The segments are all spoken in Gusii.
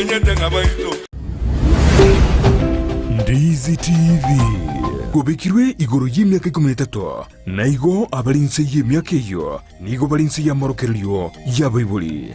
Bamenyete ng'a baito. Ndizi TV. Gobekirwe igoro y'emiaka ikomi na etato, na igo abare inse y'emiaka eyio nigo bare inse y'amorokererio y'abaibori.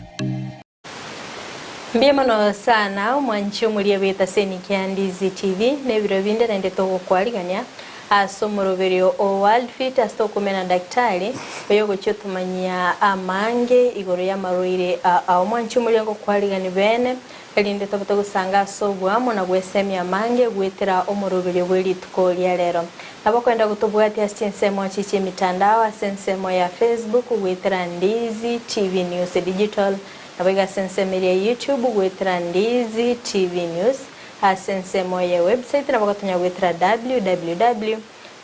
Mbuya mono sana omwanchi omoria bw'etaseni kia Ndizi TV na ebiro binde naende togokwarigania ase omoroberio o World Fit ase tokomena daktari oyogochia otomanyia amange igoro y'amarwaire aa omwanchi omoria ngokwarigani bene erinde tobe togosanga ase oboamo na gwesemia amange goetera omoroberio bwe rituko ria rero. Nabo okoenda gotobwatia ase chinsemo echi chi'emitandao ase ensemo ya Facebook goetera Ndizi TV News Digital, naboigo ase ensemo eria ya YouTube goetera Ndizi TV News, ase ensemo ye website nabo ogotonya goetera www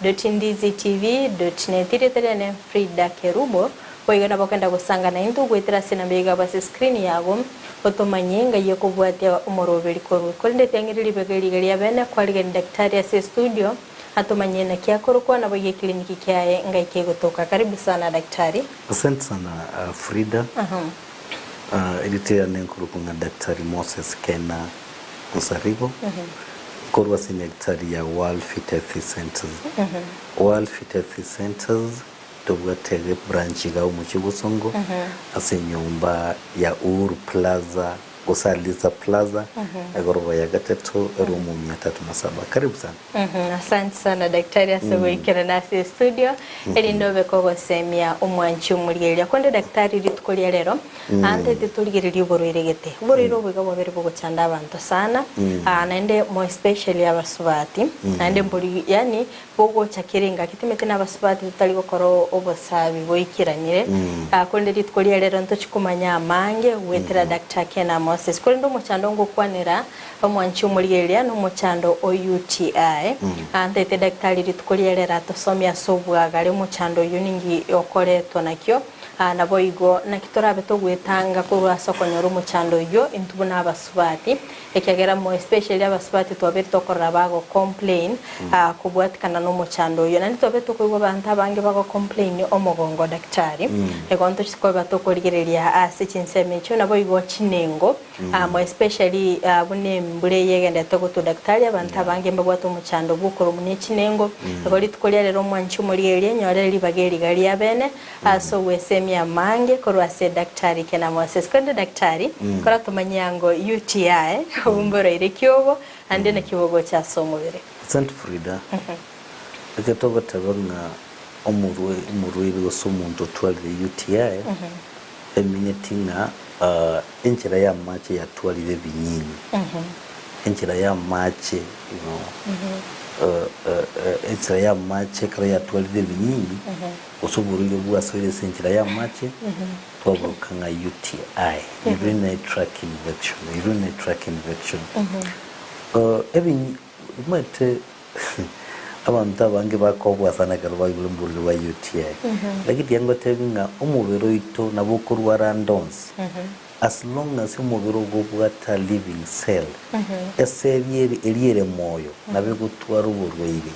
dot ndizitv dot net. Erieta riane Frida Kerubo, boigo nabo okogenda gosanga naintwe goetera ase enamba eyio igabwo ase screen yago, otomanye ngai ekobwatia omoroberi korwa. Korende tiang'iri ribaga eriga ria bene kwarigani daktari ase estudio atomanye naki akorokwa naboigo eclinic kiaye ngai kegotoka. Karibu sana daktari. Asante sana Frida. Erieta riane nkorokwa ng'a Daktari Moses Kena Onsarigo, nkorwa ase nyagetari ya World Fit Health Centers. World Fit Health Centers tobwate branch iga omochie Bosongo ase enyomba ya Uhuru Plaza gose Alisa Plaza egoroba ya gatato eroom mia tatu na saba. Karibu sana. Asante sana daktari ase goikerana ase estudio erinde obe kogosemia omwanchi omorigereria. Konde daktari rituko ria rero antaete torigererie oborwaire gete. Oborwaire obo iga bwabere bogochanda abanto sana naende more especially abasubati naende mbori yaani bogocha kera engaki timanyeti na abasubati totari gokora obosabi boikeranire korende rituko ria rero ntochi komanya amange goetera Doctor Ken Moses. Korende omochando ngokwanera Omwanchi omorigereria nomochando o UTI. Antaete daktari rituko riria rero atosomie ase obwagare omochando oyio ninki okoretwa nakio. Naboigo naki torabe togwetanga korwa ase okonyora omochando oyio intwe buna abasubati ekiagera more especially abasubati twabere tokorora bago complain kobwatikana nomochando oyio. Naende twabere tokoigwa abanto abange bago complain omogongo daktari. Igo ntochi koba tokorigereria ase chinsemo echio naboigo chinengo. More especially buna embura eye egenderete gotwa daktari, abanto abange mbabwate omochando bw'okoromwa ne chinengo. Igo rituko ria rero omwanchi omorigereria nyorere ribaga eriga ria bene ase ogwesemia amange korwa ase daktari Kena Moses. Korende daktari, kora tomanye ango UTI obwo mboroire ki obo naende naki bogocha ase omobere. Asante Frida. Ekero togoteba ng'a omorwai omorwaire gose omonto otwarire UTI, Emineti ng'a enchera y'amache yatwarire ebinyinyi, enchera y'amache you know, enchera y'amache ekero yatwarire ebinyinyi, gose oborwaire bwasoire ase enchera y'amache, twaboka ng'a UTI, urinary tract infection, urinary tract infection. Ebinyi omanyete Abanto abange bakobua sana ekero baigure oborwaire bwa UTI. Lakini tiga ngotebi ng'a omobere oito nabo okorwara ande onsi as long as omobere ogo obwate a living cell, eseli ere eria ere moyo nabo egotwara oborwaire.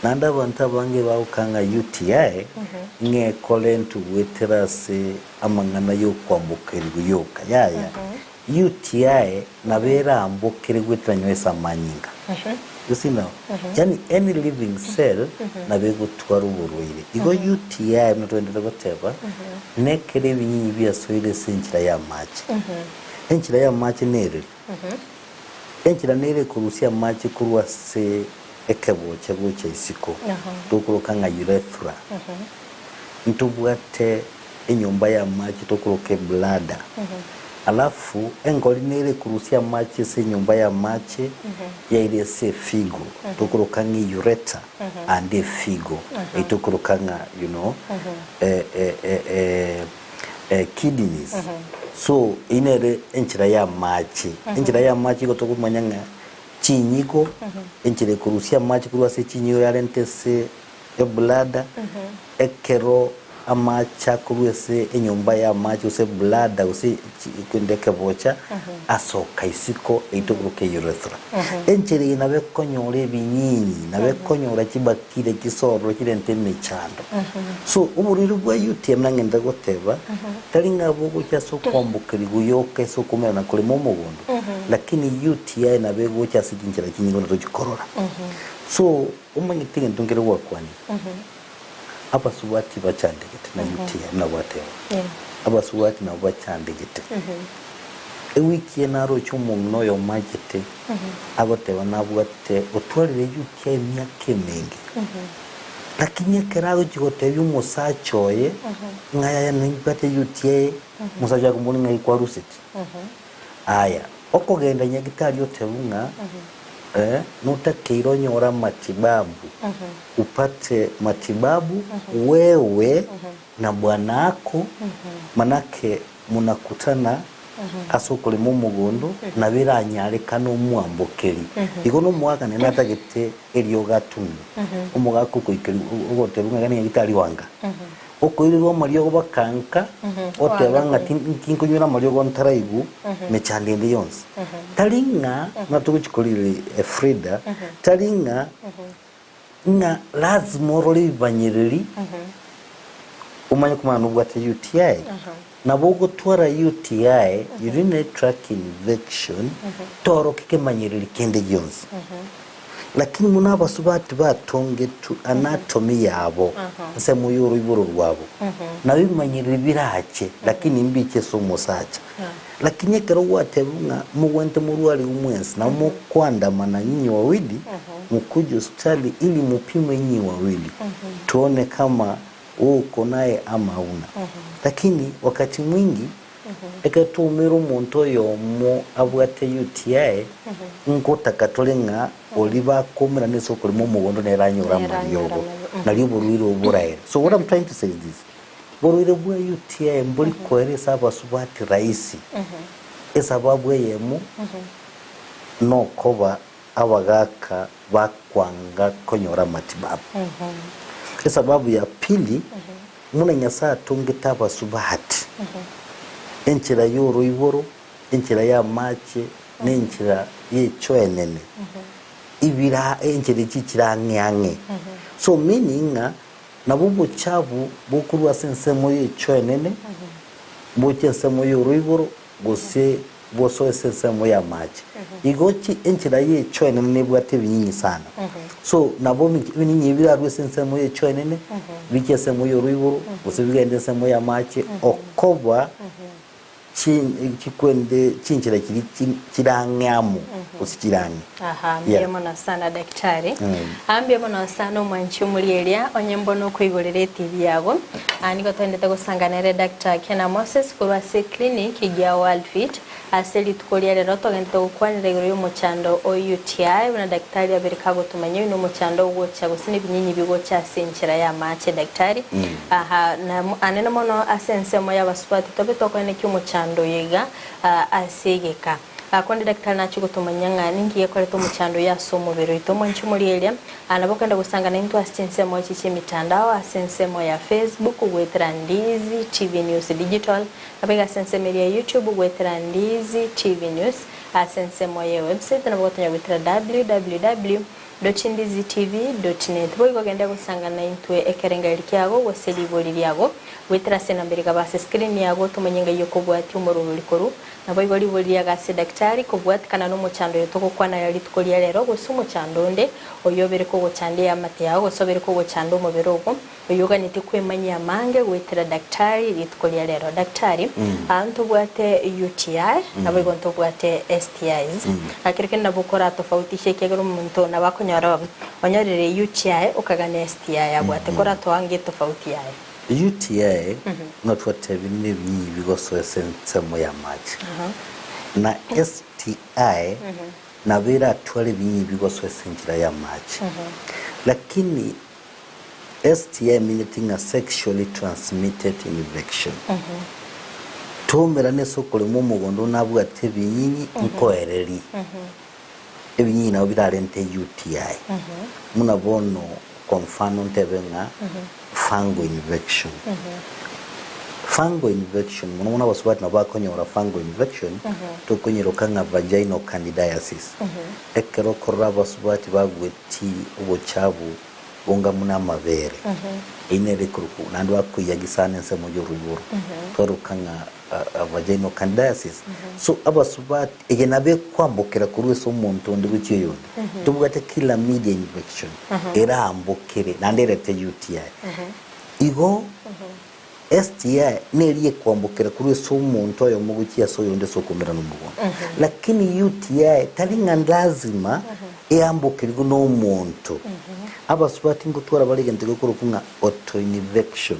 Naende abanto abange bagokaa ng'a UTI ng'a ekorentwe goetera ase amang'ana ya okwambokerigwa yoka, yaya. UTI nabo erambokere goetera nyuma ase amanyinga. You see now? Yaani any living cell nabo egotwara oborwaire. Igo UTI buna togenderete goteba, nekero ebinyinyi biasoire ase enchera y'amache. Enchera y'amache nereri? Enchera nere ekorusia amache korwa ase ekebocha gocha isiko, tokoroka ng'a urethra. Ntobwate enyomba y'amache tokoroka ebladder. Alafu engori nere ekorusia amache ase enyomba y'amache yaire ase efigo tokoroka ng'a ureter and efigo eyio tokoroka ng'a you know kidneys. So eyio nere enchera y'amache. Enchera y'amache igo tokomanya ng'a chinyigo, enchera ekorusia amache korwa ase chinyigo yarente ase ebladder, ekero. amache akorwa ase enyomba y'amache gose bladder gose kende ekebocha asoka isiko eyio tokoroka urethra. Enchera eye nabo ekonyora ebinyinyi, nabo ekonyora chibacteria chisororo chirente emechando. So oborwaire bwa UTI buna ng'ende goteba, tari ng'a bogocha ase okoambokerigwa yoka ase okomerana korema omogondo, lakini UTI nabo egocha ase chinchera chinyinge buna tochikorora. So omanyete egento nkere gwakwanire, abasubati bachandegete na UTI buna gwateba, abasubati nabo bachandegete. Ewiki eye naroche omong'ina oyomo achete agoteba nabwate otwarire UTI emiaka emenge, lakini ekero agochia gotebia omosacha oye ng'a yaya nimbwate UTI, omosacha oye akomoboria ng'ai kwaruseti? Aya, okogenda nyagitari otebwe ng'a notakeire onyore amatibabu, upate matibabu wewe na bwana ako, manake munakutana ase okorema omogondo, nabo eranyarekane omwambokeri. Igo nomoaka naende atagete eriogo atumwe, omogaka okoikeria ogotebwa ng'a iga nenyagitari oanga. Okoirerwa amariogo bakanka, oteba ng'a tinkonywera amariogo ntaraigwa mechando ende yonsi. Tari ng'a buna togochia korigereria Frida, tari ng'a ng'a lazima orore ebibanyereri omanye komanya nobwate UTI. Nabo ogotwara UTI, urinary tract infection, toroke kemanyereri kende gionsi. Lakini buna abasubati batongetwe anatomy yabo, ensemo y'oroiboro rwabo, nabo ebimanyereri birache, lakini mbiche ase omosacha. Lakini ekero gwatebwa ng'a mogwente morwarigwe mwensi, nabo mokoandamana nyinyi wawili, mukuje hospitali ili mupimwe nyinyi wawili, tuone kama uko naye ama hauna. Lakini wakati mwingi Ekero twaumeire omonto oyomo abwate UTI, ngotaka tore ng'a oria bakomerana ase okorema omogondo nere anyore Nere anyore amariogo, amariogo. nario oborwaire obo boraere. So what I'm trying to say is this, borwaire bwa UTI mbori koera ase abasubati rahisi, esababu eyemo nokoba abagaka bakwanga konyora amatibabu. Esababu ya pili, Buna Nyasae atongete abasubati, enchera y'oroiboro, enchera y'amache, na enchera y'echoenene, ibira enchera echi chire ang'e ang'e. So meaning ng'a nabo obochabu bokorwa ase ensemo y'echoenene boche ensemo y'oroiboro gose bosoe ase ensemo y'amache. Igo chi enchera y'echoenene nebwate ebinyinyi sana. So nabo ebinyinyi ebi birarue ase ensemo y'echoenene, biche ensemo y'oroiboro, gose bigende ensemo y'amache, okoba chi chikwende chinchera chiria chi chire ang'e amo gose chire ang'e. Aha, mbuya Yeah. mono sana daktari. Aa mbuya mono sana omwanchi omorieria onye mbono okoigorera etv yago. Aa nigo twaendete gosangana ere Doctor Kena Moses korwa ase eclinic ya World Fit. Ase rituko ria rero togendete gokwanera igoro y'omochando o UTI buna daktari abere kagotomanya oyio nomochando ogocha gose nebinyinyi bigocha ase enchera y'amache daktari. Aha na anene mono ase ensemo y'abasubati tobe tokoenekia omochando oyo iga ase egeka. Akonde daktari nachie gotomanyia ng'a ninki gekoreta omochando oyo ase omobere oito. Omwanchi omorieria, nabo okogenda gosanga naintwe ase chinsemo echi chi'emitandao, ase ensemo ya Facebook goetera Ndizi TV News Digital, nabo iga ase ensemo eria ya YouTube goetera Ndizi TV News, ase ensemo ye website nabo ogotonya goetera www. Ndizitv. Net. Boigo genda gosanga naintwe ekerengererio kiago gose ribori riago goetera ase enamba ere igaba ase screen yago tomanye ngai okobwatia omorobori korwa. Naboigo ribori riago ase daktari kobwatikana nomochando oyo togokwana aya rituko ria rero gose omochando onde oyo obere kogochanda eamate yao gose obere kogochanda omobere ogo Oyio oganetie kwemanyia amange goetera daktari rituko ria rero. Daktari, aa ntobwate UTI, naboigo ntobwate STIs. Ekero kende nabo okoratofautisha ekiagera omonto nabo akonyora onyorire UTI okagania STI abwate. Koratoange etofauti yaye. UTI buna twatebire nebinyinyi bigosoa ase ensemo y'amache. Na STI nabo eratware ebinyinyi bigosoa ase enchera y'amache. Lakini STI emineti ng'a sexually transmitted infection. Toumerane ase okorema omogondo nabwate ebinyinyi nkoereri. Ebinyinyi nabo birarente UTI. Buna bono. Kwa mfano ntebe ng'a fungal infection. Fungal infection mono mono abasubati nabo bakonyora fungal infection tokonyeroka ng'a vaginal candidiasis. Ekero okorora abasubati bagwetie obochabu bonga buna amabere, eyio nere ekorokwa naende bakoiyagi sana ensemo y'oroiboro, twaroka ng'a vaginal candidiasis. So abasubati eye nabo ekwambokera korwa ase omonto onde gochia oyonde. Tobwate chlamydia infection eraambokere naende erete UTI. Igo STI neria ekwambokera korwa ase omonto oyomo gochia ase oyonde ase okomerana omogondo. Lakini UTI tari ng'a lazima eambokerigwe na omonto. Abasubati ngotwara bare egento gekorokwa ng'a autoinfection.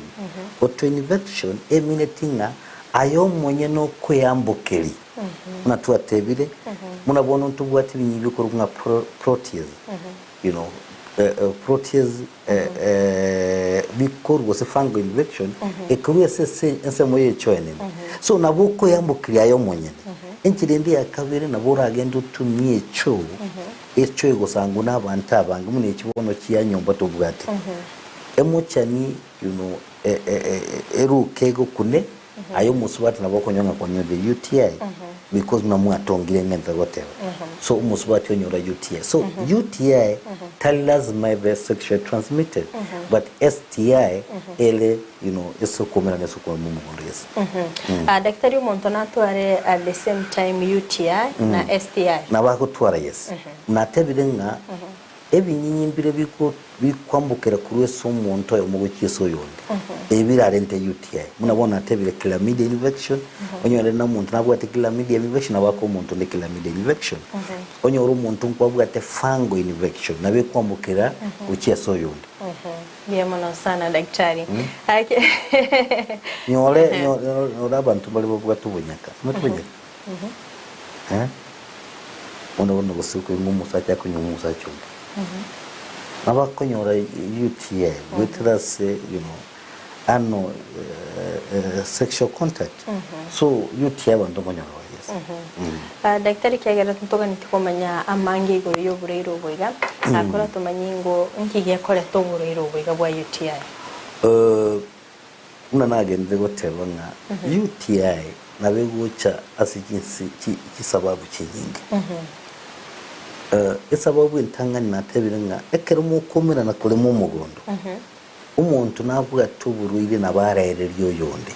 Autoinfection emineti ng'a aye omonyene okoeambokeria. Buna twatebire, buna bono ntobwate ebinyi bikorokwa ng'a pro protease, you know, protease bikorwa gose fungal infection ekorwa ase ase ensemo ya echo enene. So nabo okoeambokeria aye omonyene. Enchera ende ya kabere nabo oragende otumie echoo, echoo egosangwa na abanto abange buna echi bono chia nyomba tobwate. Emochani you know eruke egokune aye omosubati nabo okonyora ng'a kwanyorire UTI because buna mwatongire ng'ente goteba. So omosubati onyora UTI. So UTI tari lazima ebe sexually transmitted but STI ere you know ase okomerana ase okoama omogondo yes. Ah, daktari omonto natware at the same time UTI na STI? Nabo agotwara yes. Natebire ng'a Ebinyinyi mbire bikwambokera korwa ase omonto oyomo gochia ase oyonde, ebi birarente UTI. Buna bono natebire chlamydia infection, onyore na omonto nabwate chlamydia infection nabo akoa omonto onde chlamydia infection. Onyore omonto nkwabwate fungal infection nabo ekwambokera gochia ase oyonde. Mbuya mono sana daktari. Nyore nyore abanto mbare babwate obonyaka, omanyete obonyaka? Eh? Bono bono gose okoigwa omosacha akonywa omosacha onde. Nabo akonyora UTI goetera ase you know ano sexual contact. So UTI abanto nkonyora bare yes. Ah, Daktari ekiagera ntoganeti komanya amange igoro y'oborwaire obo iga, akora tomanye ingo nki gekoreta oborwaire obo iga bwa UTI. Buna nagenderere goteba ng'a UTI nabo egocha ase chinse chisababu chinyinge. Esababu entang'ani natebire ng'a ekero mokomerana korema omogondo, omonto nabwate oborwaire nabo araererie oyonde.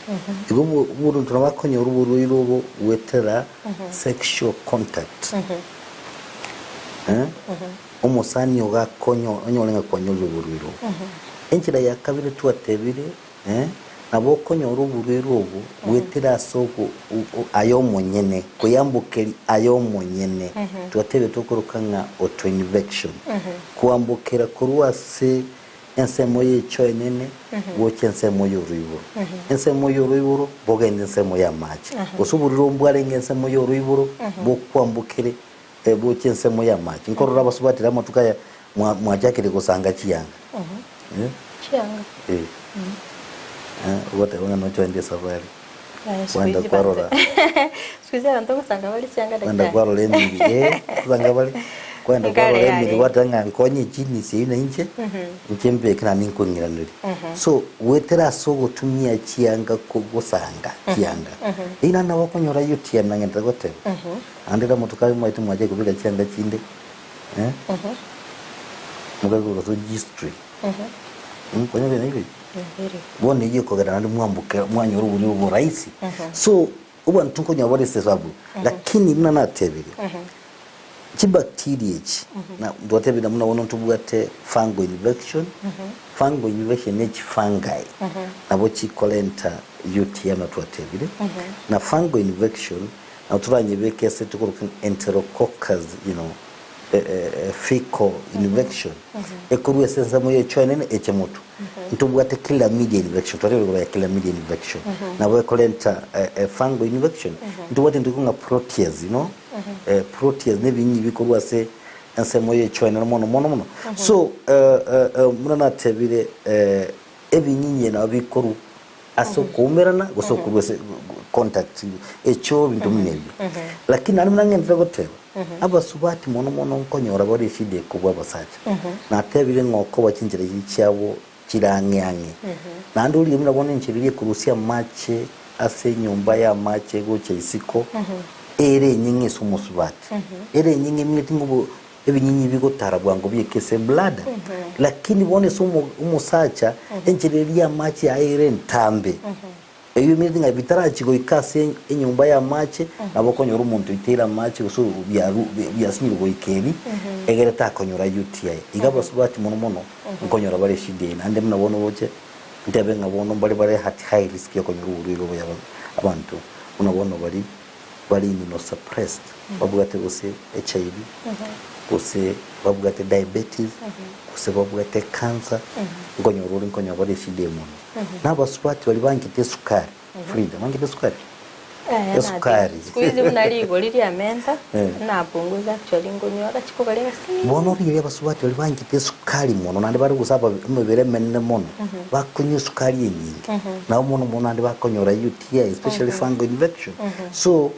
Igo omonto nabo akonyora oborwaire obo goetera sexual contact. Omosani ogo akonyo onyore ng'a kwanyorire oborwaire obo. Enchera ya kabere twatebire, eh, nabo okonyora oborwaire obo goetera ase ogo aye omonyene, koyambokeria aye omonyene. Twatebire tokoroka ng'a autoinfection. Koambokera korwa ase ensemo y'echo enene gocha ensemo y'oroiboro. Ensemo y'oroiboro bogende ensemo y'amache. Gose oborwaire obo mbwarenge ensemo y'oroiboro bokwambokere Gochia ensemo y'amache. Nkorora abasubati ere amatuko aya mwachakire gosanga chianga. Eh? Chianga. Eh. Eh, ogoteba ng'a nochoende esafari. Aya, siku Kwenda hizi kwarora. banto siku hizi abanto gosanga bare chianga Kwenda daktari. kwarora emiri, eh, gosanga bare. Kwenda Nkare kwarora emiri yarenge. gwateba ng'a nkonye ejinisi eyio na inche, inche mbeke naende nkong'iraneri. So, goetera ase ogotumia chianga kogosanga chianga, eyio naende nabo okonyora UTM nang'enderere goteba. Naende rimo tokabe mwaete mwachia kobeka chianga chinde, eh, mokaigwa gose G-string. Mm, konya bene igo? Bono eyio ekogera naende mwamboka mwanyora oborwaire obo rahisi. So, abanto nkonyora bare ase esabu, lakini buna natebire, chibacteria echi, na twatebire buna bono ntobwate fungal infection, fungal infection ne chifungi, nabo chikorenta UTI buna twatebire, na fungal infection Nabo toranyebeke ase tokoroka ng'a enterococcus, you know, fecal infection, ekorwa ase ensemo ya echoo enene eche motwe. Ntobwate chlamydia infection, twarebe igoro ya chlamydia infection, nabo ekorenta fungal infection. Ntobwate intwe ng'a proteas, you know, proteas na ebinyi bikorwa ase ensemo ya echoo enene mono mono mono. So, buna natebire, ebinyinyi nabo bikorwa ase okoumerana gose okorwa ase. contact echoo ebinto buna ebio. Lakini naende buna ng'enderere goteba, abasubati mono mono nkonyora bare eshida ekobua abasacha. Natebire ng'a okoba chinchera chiria chiabo chire ang'e ang'e. Naende origie buna bono enchera eria ekorusia amache ase enyomba y'amache gocha isiko, ere enyeng'e ase omosubati. Ere enyeng'e emineti ng'a obo ebinyinyi bigotara bwango bieke ase ebladder. Lakini bono ase omo omosacha, enchera eria y'amache yaye ere entambe. Eyio emineti ng'a bitarachia goika ase enyomba y'amache, nabo okonyora omonto oiteire amache gose biaru biasinyire goika eri, egere takonyora UTI. Iga abasubati mono mono, nkonyora bare eshida eye, naende buna bono oche, ntebe ng'a bono mbare bare at high risk yokonyora oborwaire obo yaba abanto buna bono baria bare immunosuppressed, babwate gose HIV, gose babwate diabetes, gose babwate cancer, nkonyora ore nkonyora bare eshida eye mono. Na abasubati baria banchete esukari, Frida, banchete esukari? Yaya Esukari. nati siku hizi buna rigori riamenta Eh. napunguza actually ngonywa agachiko karia gasinini. Bono riria abasubati baria banchete esukari mono naende bare gose aba emebere emenene mono, bakonywa esukari enyinge, nabo mono mono naende bakonyora UTI especially fungal infection. So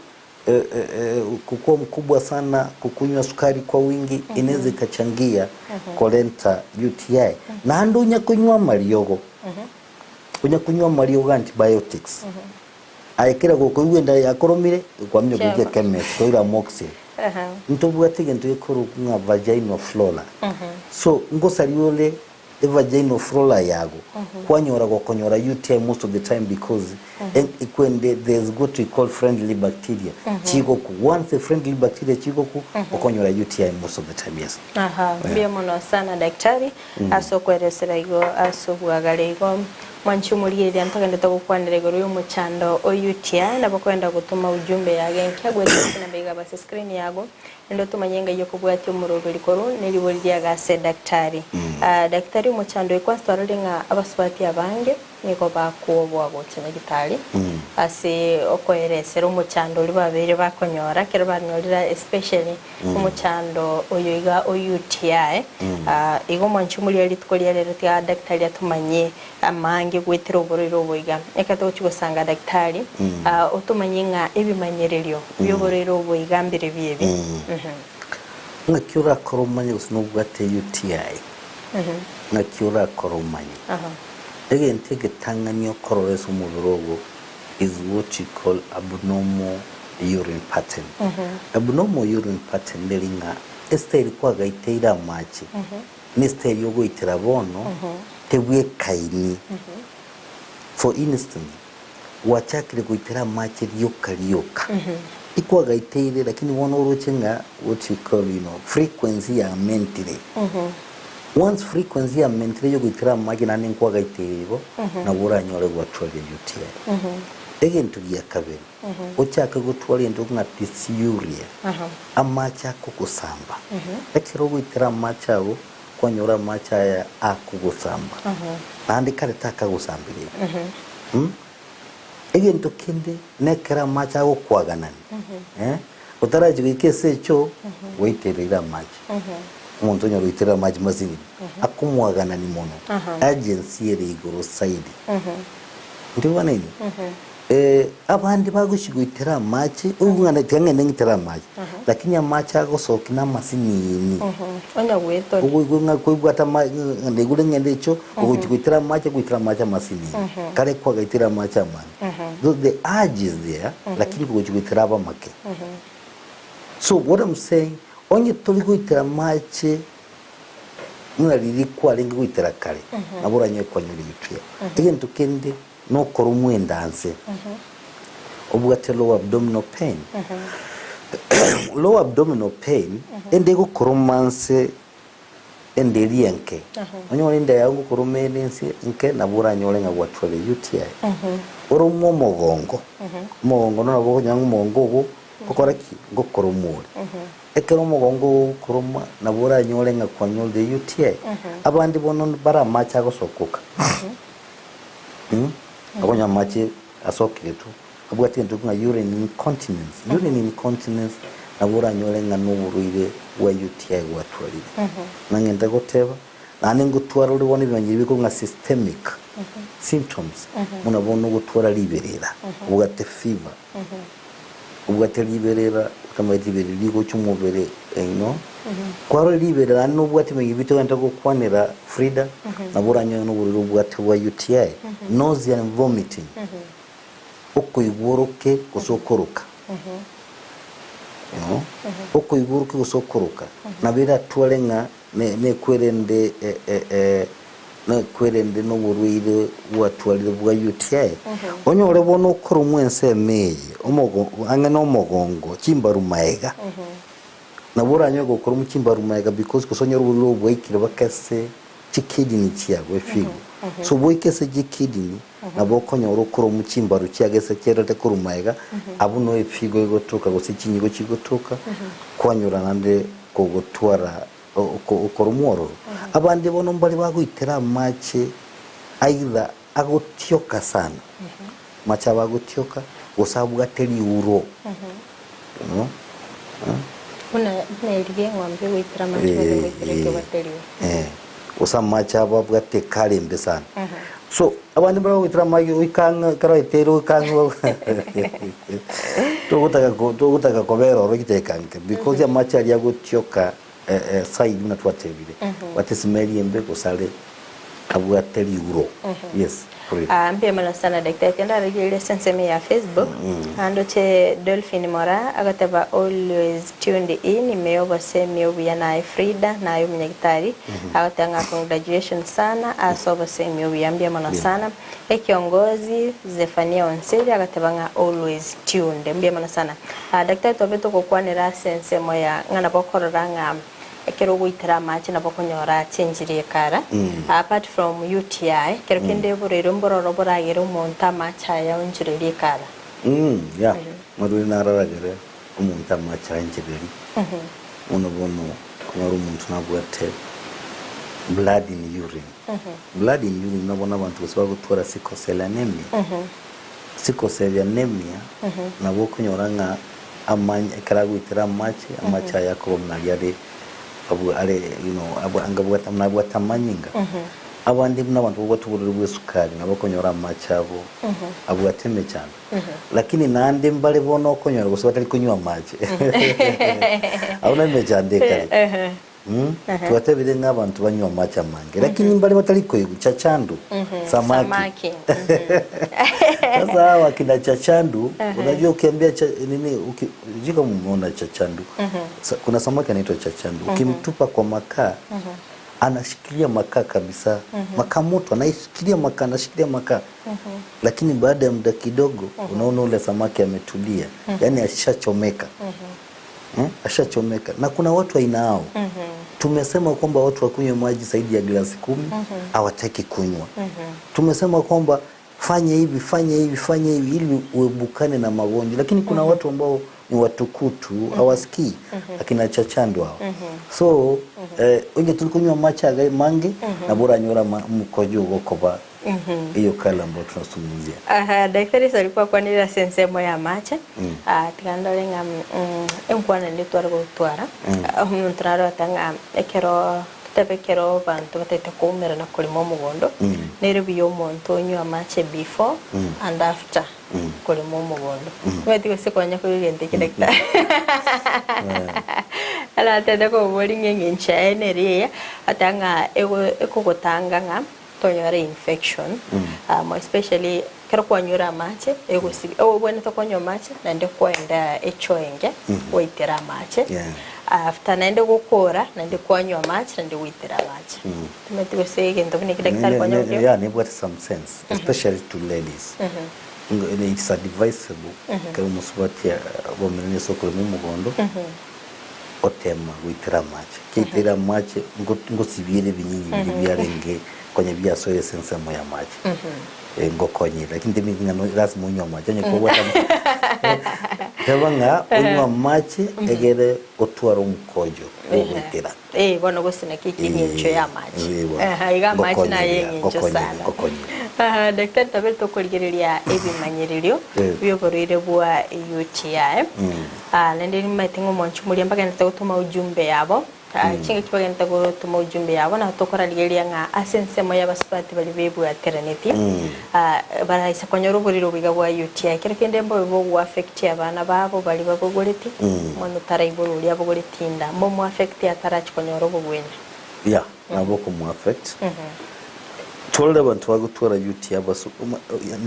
eh, eh, eh, kukua mkubwa sana, kukunywa sukari kwa wingi inaweza ikachangia korenta UTI. Naende onya konywa amariogo, onya konywa amariogo antibiotics, aye kera gokoigwa enda yakoromire, kwamanya goika Chema. echemist koira amoxil. Aha. Ntobwate egento gekorokwa ng'a vaginal flora. So ngosaria ore evaginal flora yago, kwanyora gokonyora UTI most of the time because ekwende there's what we call friendly bacteria chigoku. Once the friendly bacteria chigoku, okonyora UTI most of the time, yes. Aha, mbuya mono sana daktari ase okweresera igo ase obwagare igo mwanchi omorigereria ntogendete gokwanera igoro y'omochando o UTI nabo kwenda gotoma ujumbe yago enke goetera ase enamba iga ase screen yago Naende otomanye engai y'okobwatia omoroberi korwa neribori riago ase daktari. Daktari omochando oyo kwansa twarorire ng'a abasubati abange nigo bakuoboa gocha nyagitari ase okoeresera omochando oria babeire bakonyora ekero banyorire especially omochando oyo iga o UTI. Igo omwanchi omoria rituko ria rero tiga daktari atomanyie amange goetera oborwaire obo iga. Ekero togochia gosanga daktari, otomanye ng'a ebimanyererio bi'oborwaire obo iga mbirobio ebi. Ng'aki orakore omanye gose nobwate UTI? Ng'aki orakore omanye? Egento egetang'ani okorora ase omobere ogo is what you call abnormal urine pattern. Abnormal urine pattern neri ng'a estyle kwagaiteire amache Nesiteri ogoitera bono tebwekaini. For instance, gwachakire goitera amache rioka rioka, tikwagaiteire lakini bono oroche ng'a what you call you know, frequency yamentire. Once frequency yamentire yogoitera amache naende nkwagaiteire igo, nabo oranyore gwatwarire UTI. Egento gia kabere, Ochake gotwara egento ng'a dysuria, amache akogosamba. Ekero ogoitera amache ago, kwanyora amache aya akogosamba, naende kare takagosambire igo. Mm? Egento kende nekero amache agokwaganani, eh, otarachia goika ase echoo, gwaitereire amache. Omonto onyore goiterera amache masinini, akomwaganani mono, urgency ere igoro zaidi. Ndibwanaini? Abande bagochia goitera amache, oigwe ng'a tiga ng'ende ng'itere amache, lakini amache agosokia namasinini. Onya goetoria. Okoigwa ng'a koibwate ama ng'a ndaigure ng'ende echo, ogochia goitera amache, goitera amache amasinini. Kare kwagaitire amache amange. Though the urge is there, lakini kogochia goitera abe amake. So what I'm saying, onye tori goitera amache buna riria kwarenge goitera kare, nabo oranyore kwanyora egituya. Egento kende. Nokoromwa enda nse, obwate lower abdominal pain. Lower abdominal pain, ende egokoroma nse enda eria enke. Onyore enda yago ngokoroma ere nse enke nabo oranyore ng'a gwatwarire UTI. Oromwe omogongo, omogongo nabo okonyora ng'a omogongo ogo ngokora ki? Ngokoroma ore. Ekero omogongo ogo ogokoroma nabo oranyore ng'a kwanyorire UTI. Abande bono bare amache agosokoka. Okonywa amache asokire tu, abwate egento ng'a urine incontinence. Urine incontinence nabo oranyore ng'a noborwaire bwa UTI gwatwarire. Ng'a ng'ende goteba, Naende ngotwara ore bono ebimanyererio bikorwa ng'a systemic symptoms, buna bono ogotwara riberera, obwate fever, obwate riberera, otamanyeti riberera rigocha omobere you know. Kwarora riberera naende nobwate ebimanyererio bitogente gokwanera Frida, nabo oranyore noborwaire obwate bwa UTI, nausea and vomiting, okoigwa oroke gose okoroka. You know, okoigwa oroke gose okoroka, nabo eratware ng'a Nekwerende nekwerende noborwaire bwatwarire bwa UTI, onyore bono okoromwa ensemo eye omogo ang'e nomogongo chimbaru maega. Nabo oranyore gokoromwa chimbaru maega because gose onyore oborwaire obo bwaikire baka ase chikidney chiago efigo. So boike ase chikidney nabo okonyora okoromwa chimbaru chiago ase chiarete korwa maega, abwo no efigo egotoka gose chinyigo chigotoka, kwanyora naende kogotwara okoromwa ororo. Abande bono mbare bagoitera amache either agotioka sana, amache abo agotioka gose abwate riuro. Buna buna eria eng'ombe egoitera amache gose egoitera ekebwate riuro. Gose amache abo abwate ekara embe sana. So abande mbare bagoitera amache goika ang'e ekero aiteire goika ang'e togotaka ko togotaka kobera ororo chidakika nke because amache aria agotioka side buna twatebire, abwate smell embe gose are abwate riuro yes. Ah, mbuya mono sana daktari kende ararigereria ase ensemo ya Facebook andoche Dolphin Moraa agoteba always tuned in ime y'obosemi obuya naye Frida naye omunyagitari agoteba ng'a congratulations sana ase obosemi obuya mbuya mono sana Ekiongozi Zephania Onseri agateba ng'a always tuned mbuya mono sana Ah, daktari twabe togokwanera ase ensemo ya ng'a nabo okorora ng'a Ekero ogoitera amache nabo okonyora achenchirie ekara. Apart from UTI, ekero kende oborwaire mbororo boragere omonto amache aya aonchorerie ekara. Yeah, amarwaire nararagere omonto amache aenchererie. Bono bono okonyora omonto nabwate blood in urine. Blood in urine nabo nabanto gose bagotwara sickle cell anemia. Sickle cell anemia nabo okonyora ng'a amany ekero agoitera amache, amache aya akoba buna aria are abwo are you know abwa anga abwate buna abwate amanyinga. Abande buna abanto babwate oborwaire bwa esukari nabo okonyora amache abo abwate emechando. Lakini naende mbare bono okonyora gose batari konywa amache abwo na emechando ekare. Twatebire ng'a abanto banywe amache amange, lakini mbare batari koigwa chachandu samaki. Samaki. Sasa hawa kina chachandu unajua ukiambia cha, nini uki, sijui kama umeona chachandu Sa, kuna samaki anaitwa chachandu ukimtupa kwa makaa anashikilia makaa kabisa makaa moto anaishikilia makaa anashikilia makaa lakini baada ya muda kidogo unaona ule samaki ametulia yani ashachomeka Ashachomeka. Na kuna watu aina hao. Tumesema kwamba watu wakunywe maji zaidi ya glasi 10, hawataki kunywa. Tumesema kwamba fanye hivi, fanye hivi, fanye hivi ili uebukane na magonjwa. Lakini kuna watu ambao ni watukutu, hawasikii, akina chachandu hao. So, onye tulikunywa machi aga mange na bora nyora mkojo ugokoba Eyo kala ambayo tunazungumzia. Aha, daktari ase alikuwa akwanire ase ensemo y'amache, ah, tiga ndore ng'a mm, enkwana ende tware gotwara, omonto nare ogoteba ng'a ekero totebe ekero abanto batagete koumerana korema omogondo, nere buya omonto onywe amache before and after korema omogondo. Omanyete gose konya koigwa egento ekio daktari? Aratete koboria ng'a eng'encho yaye nere eye, ateba ng'a ego ekogotanga ng'a Tonyore infection more especially ekero kwanyure amache egosibi obwenerete konywa amache naende kwenda echoo enge gwaitera amache after naende gokora naende kwanywa amache naende gwaitera amache omanyete gose egento buna ekio daktari kwanya gokeba Yeah, nebwate some sense especially to ladies it's advisable ekero omosubati obomerani ase okorema omogondo otema goitera amache. Kiaiteire amache, ngosibiere ebinyinyi biria biarenge konya biasoire ase ensemo y'amache. Eh, ngokonyire. Lakini temi ng'a no lasima onywe amache, onye kobwate teba ng'a onywe amache egere otware omokojo bw'ogoitera. Eh, bono gose naki eki eng'encho Eh, y'amache. eh, bono. Aha, iga amache naye Ngokonyire, eng'encho ngokonyire, sana. ngokonyire. Aha, daktari twabere tokorigereria ebimanyererio Eh. bi'oborwaire bwa UTI. Naende nimaete ng'a omonche moria mbagenderete gotoma ujumbe yabo. Chingaki bagente gotoma ujumbe yabo na tokorarigereria ng'a ase ensemo y'abasubati baria bebwateranetie baraisa konyora oboriri oboiga bwa UTI. Kero kende mbobe bogoaffect abana babo baria babogoretie, omwana otaraiborwa oria abogoretie inda, mbomoaffect atarachi konyora obogwenia. Yeah, nabo okomoaffect. Twarore abanto bagotwara UTI abasu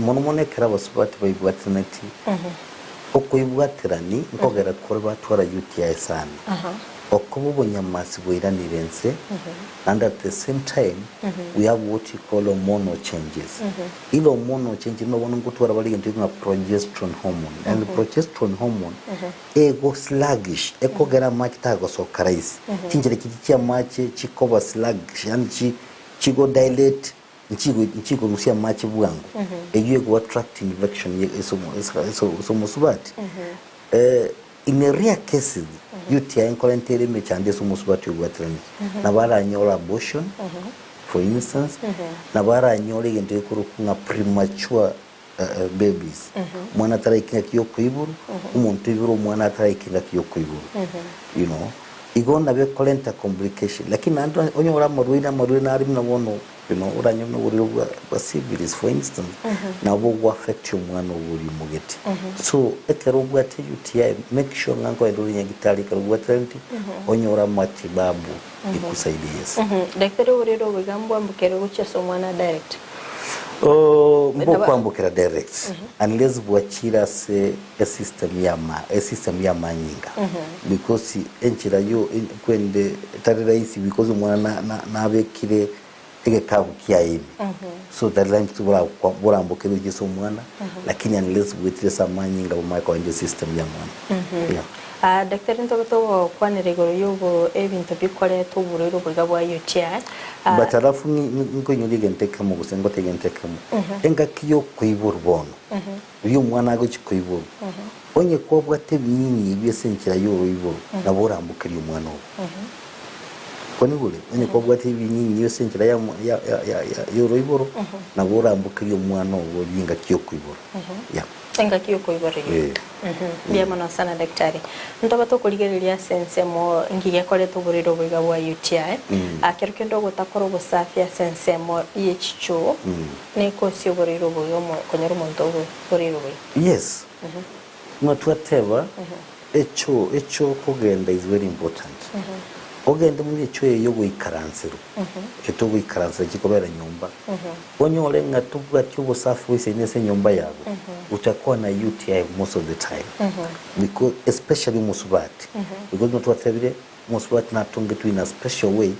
mono mono ekero abasubati baibwateranetie, okoibwaterani nkogera kore batwara UTI sana. Okoba obonyamasi bwairanire ense, naende at the same time we have what we call hormonal changes. Ile hormonal change buna bono ngotwara bare egento ng'a progesterone hormone, and progesterone hormone ego sluggish, ekogera amache tagosoka rahisi. Chinchera chiria chia amache chikoba sluggish yaani chi chigo dilate nchigo nchikorusia amache bwango, eyio ego attract infection ye ase omo ase ase omosubati. In a rare cases, UTI nkorenta ere emechando ase omosubati obwateranetie. Nabo aranyore abortion, for instance, nabo aranyore egento gekorokwa ng'a premature babies. Omwana ataraika engaki ya okoiborwa, omonto oiborwe omwana ataraika engaki ya okoiborwa. You know, igo nabo ekorenta complication. Lakini naende onyore amarwaire amarwaire nare buna bono You know, oranyore noborwaire bwa bwa syphilis for instance, nabo bogoaffect omwana obo oria omogete. So, ekero obwate UTI, make sure ng'a nkoenda ore nyagitari ekero obwate renti, onyore amatibabu ikusaidie yes. Daktari oborwaire obo iga mbwambukere gochia ase omwana direct? Oh, mbokwambukera direct unless bwachire ase esystem ya ama esystem ya amanyinga because enchera yo kwende tari rahisi because omwana na na nabekire egekabu kiaye ime so tari rahisi borambokerwe gochia ase omwana lakini unless bwetire ase amanyinga bomanye koenda esystem ya omwana yeah. Ah, Daktari ntobe togokwanera igoro yobo ebinto bikoreta oborwaire obo iga bwa UTI. Ah, But alafu nkoinyora egento ekemo gose ngote egento ekemo engaki yokoiborwa bono Riria omwana agochia koiborwa, onye kwabwate ebinyinyi ebi ase enchera y'oroiboro, nabo orambokerie omwana oo. Okwo nigo ore, onye kwabwate ebinyinyi ebi ase enchera y'oroiboro, nabo orambokerie omwana oo oria engaki y'okoiborwa. Yeah. Engaki y'okoiborwa eyio. Eh. Mbuya mono sana daktari. Ntoba tokorigereria ase ensemo ngiya ekoreta oborwaire obo iga bwa UTI. Ah, kero kende ogotakora obosafi ase ensemo ye chichoo, Nekosi oboreire obobe omo konyora omonto oboreire obobe. Yes, buna twateba echo echo kogenda is very important. Ogende buna echo eye yogoikaranserwa, etogoikaransera chikobera nyomba, onyore ng'a tobwati obosafi boisaine ase enyomba yago, utakuwa na UTI most of the time because especially omosubati because buna twatebire Omosubati natongetwe in a special way,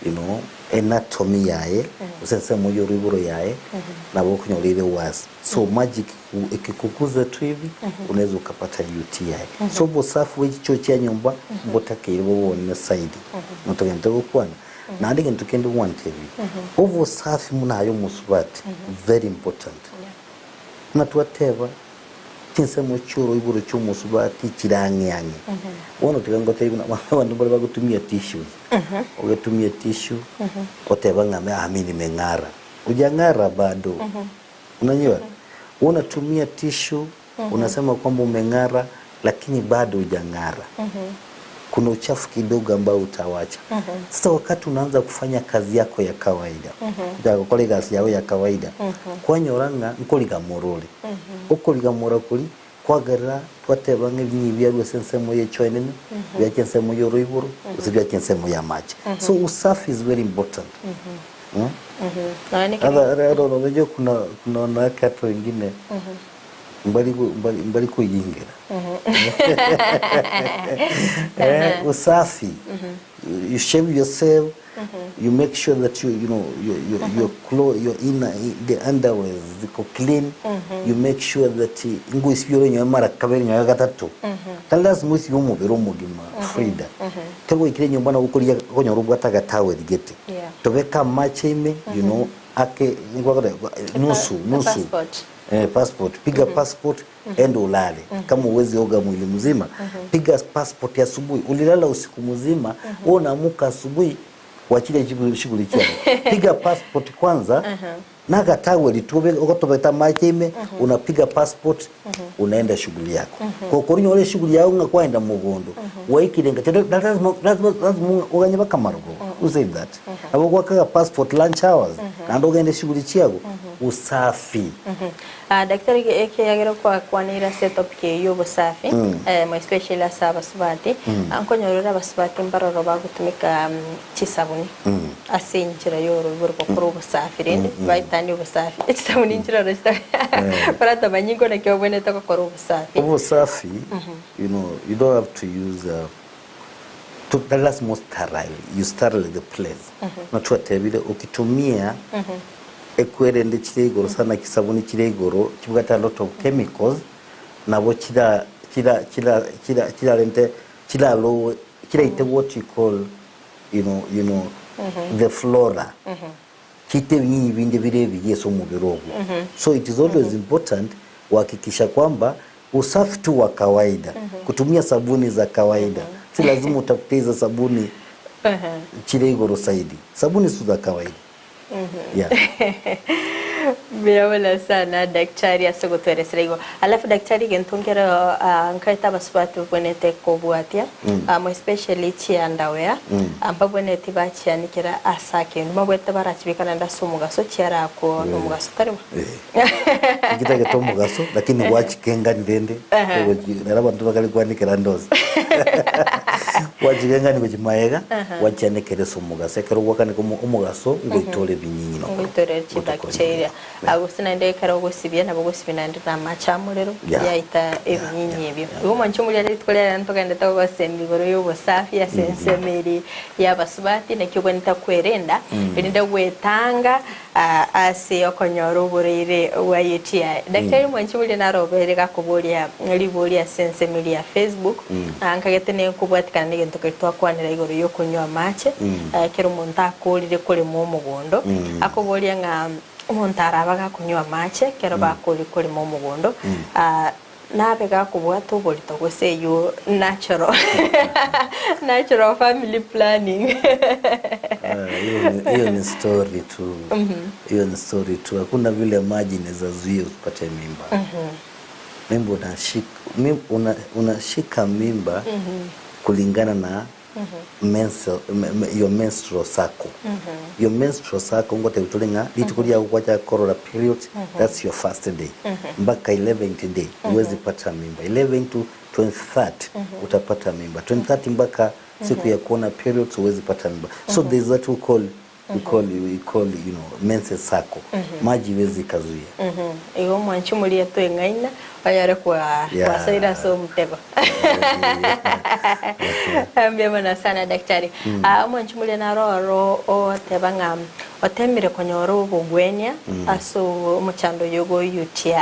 you know, anatomy yaye, gose ensemo y'oroiboro yaye, nabo okonyora ere worse. So maji ekikuguza tu hivi, unaweza ukapata UTI. So obosafi bwe chichoo chia nyomba mbotakeire bobe obonene zaidi. Notogente gokwana. Naende egento kende gwantebirie, obosafi buna aye omosubati, very important. Buna twateba, Chinsemo chi'oroiboro chi'omosubati chire ang'e ang'e. Bono tiga ngotebie buna abanto mbare bagotumia tissues. Ogetumia tissue, oteba ng'a ah mi nimeng'ara. Hujang'ara bado. Unajua? Unatumia tissue, unasema kwamba umeng'ara, lakini bado hujang'ara. Kuna uchafu kidogo ambao utawacha. Sasa wakati unaanza kufanya kazi yako ya kawaida, gochaka gokora egasi yao ya kawaida, kwanyora ng'a nkorigamora ore. Okorigamora koria kwagerera twateba ng'a ebinyi biarwa ase ensemo ye echoe enene, biacha ensemo ya oroiboro, gose biacha ensemo ya amache. So usafi is very important. Mm? Nonya nekero Hata hata unajua kuna kuna wanawake hata wengine mbari mbari mbari koyingera eh, usafi you shave yourself you make sure that you you know your your your clo your inner the underwears ziko clean you make sure that ngoisibia ore nyowe mara kabere nyowe gatatu tari lazima oisibie omobere omogima Frida ekero gwaikire nyomba nabo okoria okonyora obwate agatowel gete Yeah. tobeke amache ime you know ake nusu nusu Passport. Eh, passport piga passport enda ulale kama huwezi oga mwili mzima piga passport ya asubuhi ulilala usiku mzima wewe unaamuka asubuhi wachilie shughuli shughuli chako piga passport kwanza. Nagataweli tu obe ogotobeta amache ime, unapiga passport, unaenda shughuli yako. Gokori nyore eshughuli yao ng'a kwaenda mogondo, gwaikire nka tendo lazima lazima lazima oganye mpaka marogoba. Who said that? Nabo gwakaga passport lunch hours, naende ogende shughuli chiago, usafi. Ah, daktari ekiagera kwakwaneire ase etopic eye ya obosafi, more especially ase abasubati, nkonyora ore abasubati mbaroro bagotumeka chisabuni ase enchera ya oroiboro gokora obosafi rende baetanie obosafi echisabuni nchiroro chitari baratomanye inko naki obwenerete gokora obosafi. Obosafi you know you don't have to use to lazima osterile you sterile the place buna twatebire okitumia ekwerende chire igoro sana chisabuni chire igoro chibwate a lot of chemicals nabo chira chira chira chira chirarente chiralowe chiraite what you call you know, you know, the flora chiite ebinyinyi binde bire ebiya ase omobere obo so it is always important kuhakikisha kwamba usafi tu wa kawaida kutumia sabuni za kawaida si lazima utafute hizo sabuni chire igoro zaidi sabuni tu za kawaida yeah. Mbuya mono sana daktari ase gotweresera igo. Alafu daktari gento nkero ah, nkaete abasubati babwenerete kobwatia ah, more especially chiandawea ah, mbabwenereti bachianikera ase akendu mbabwenerete barachibeka naende ase omogaso chiarakwo na omogaso tari bo? Nkitagete omogaso lakini gwachikengani rende ogochi nere abanto bakare kwanikera ande onsi gwachikengani gochia maega gwachianekera ase omogaso ekero gwakaneka omo omogaso ngoitore ebinyinyi nokoro Ngoitorere chibacteria Yeah. gose naende ekero ogosibia nabo ogosibia naende na amache amorero Yeah. yaita Yeah, ebinyinyi yeah, ebio. yeah. Igo mwanche omoria rituko riaye ntogendete gogosemia igoro ya obosafi ase ensemo eria ya abasubati naki obwenerete kwerenda erinde gwetanga Ase okonyora oboraire bwa UTI. Daktari mwanchi boria narobeire gakoboria riboria ase ensemo eria ya Facebook, nkagete nenkobwatikana negento keria twakwanera igoro yokonywa amache, ekero omonto akorire korema omogondo, akoboria ng'a omonto arabe gakonywa amache ekero bakorire korema omogondo, nabe gakobwata oborito gose eywo natural natural family planning. Hiyo ni, hiyo ni story tu. Hiyo ni story tu. Hakuna vile maji inaweza zuia usipate mimba. Mimba unashika, mim, una, unashika mimba kulingana na menstrual, me, me, your menstrual cycle. Your menstrual cycle ngote utole ng'a rituko riago gwachaka korora period that's your first day mpaka 11th day huwezi pata mimba 11 to 23rd utapata mimba 23rd mpaka siku ya kuona periods huwezi pata mimba so there's that we call we call we call you know menses cycle maji iwezi ikazuia Igo omwanchi omoria tweng'aina onyore kwa Yeah. kwasoire ase omotego. Mbuya mono sana daktari. Ah, omwanchi omoria naro oro oteba ng'a otemire konyora obogwenia ase omochando oyo go UTI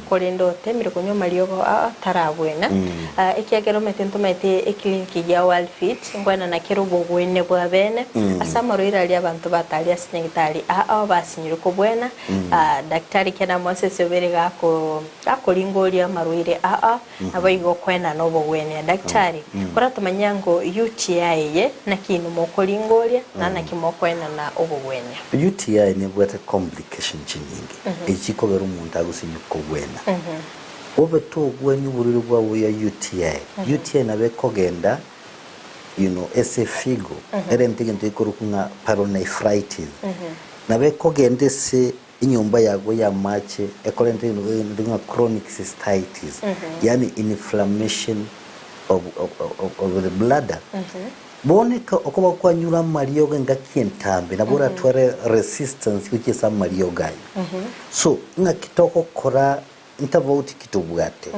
korende otemire konywa amariogo aa tarabwena. Ah, ekiagera omanyete ntomaete eclinic ya World Fit nkwenana kere obogwenia bwa bene ase amarwaire aria abanto bataria ase nyagetari aa ao basinyire kobwena. Ah, daktari kera Moses obere gako gakoringoria amarwaire aa Naboigo okoenana obogwenia. Daktari, koratomanye ango UTI eye naki inwe mokoringoria na naki mokoenana obogwenia? UTI nebwate complication chinyinge echi chikogera omonto agosinywa kogwena. Obe togwenia oborwaire bwabo ya UTI. UTI nabo ekogenda you know ase efigo erente egento gekorokwa ng'a pyelonephritis. Nabo ekogenda ase Enyomba yago y'amache ekorenta egento ng'a chronic cystitis, yaani inflammation of, of, of, of the bladder. Bono eka okoba kwanyure amariogo engaki entambe nabo oratware resistance gochia ase amariogo ayio. So ng'aki togokora ntafauti ki tobwate?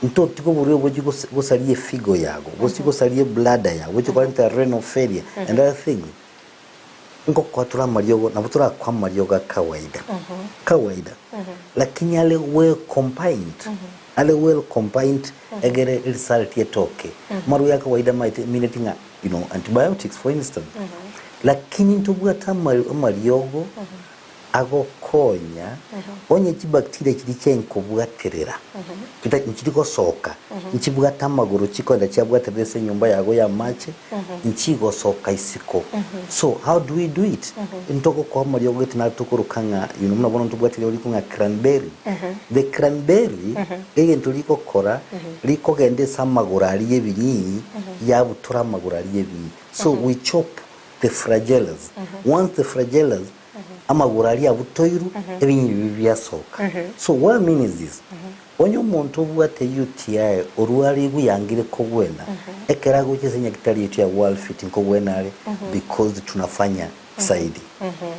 Ntotige oborwaire bochie gose gosaria efigo yago, gochia gosaria ebladder yago, gochia korenta renal failure and other things. Ngokoa tore amariogo, nabo torakoe amariogo a kawaida, kawaida, lakini are well combined, are well combined egere result etoke. Amarwaire a kawaida amaete emineti ng'a you know antibiotics for instance, lakini ntobwate amari amariogo agoko. Ekogokonya onye chibacteria chiria chiankobwaterera chita nchiri gosoka nchibwate amagoro chikoenda chiabwaterera ase enyomba yago ya amache nchigosoka isiko. So how do we do it? Ntogokoa amariogo gete naro tokoroka ng'a you know buna bono ntobwate rirorio riko ng'a cranberry. The cranberry egento rigokora rikogenda ase amagoro aria ebinyinyi yabutora amagoro aria ebinyinyi. So we chop the flagellas. Once the flagellas amagoro aria abutoirwe, ebinyinyi biria biasoka. So what I mean is this, onye omonto obwate UTI orwarigwe yangire kogwena, ekero agocha ase nyagetari yaito ya Worldfit nkogwena are because tunafanya zaidi.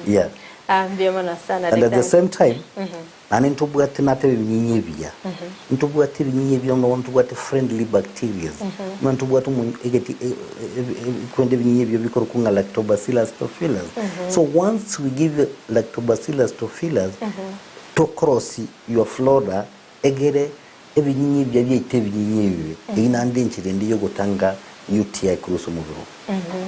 Yeah. Ah, mbuya mono sana And at the daktari. same time, Naende ntobwate natebe ebinyinyi ebiya, ntobwate ebinyinyi ebiya buna bono ntobwate friendly bacterias, buna ntobwate omonyo egeti e- e- e- kwende ebinyinyi ebio bikorokwa ng'a lactobacillus tophilus. So once we give you lactobacillus tophilus, tokorosi your flora egere ebinyinyi ebiya biaite ebinyinyi ebibe. Eyio naende enchera ende yogotanga UTI korwa ase omobere oo.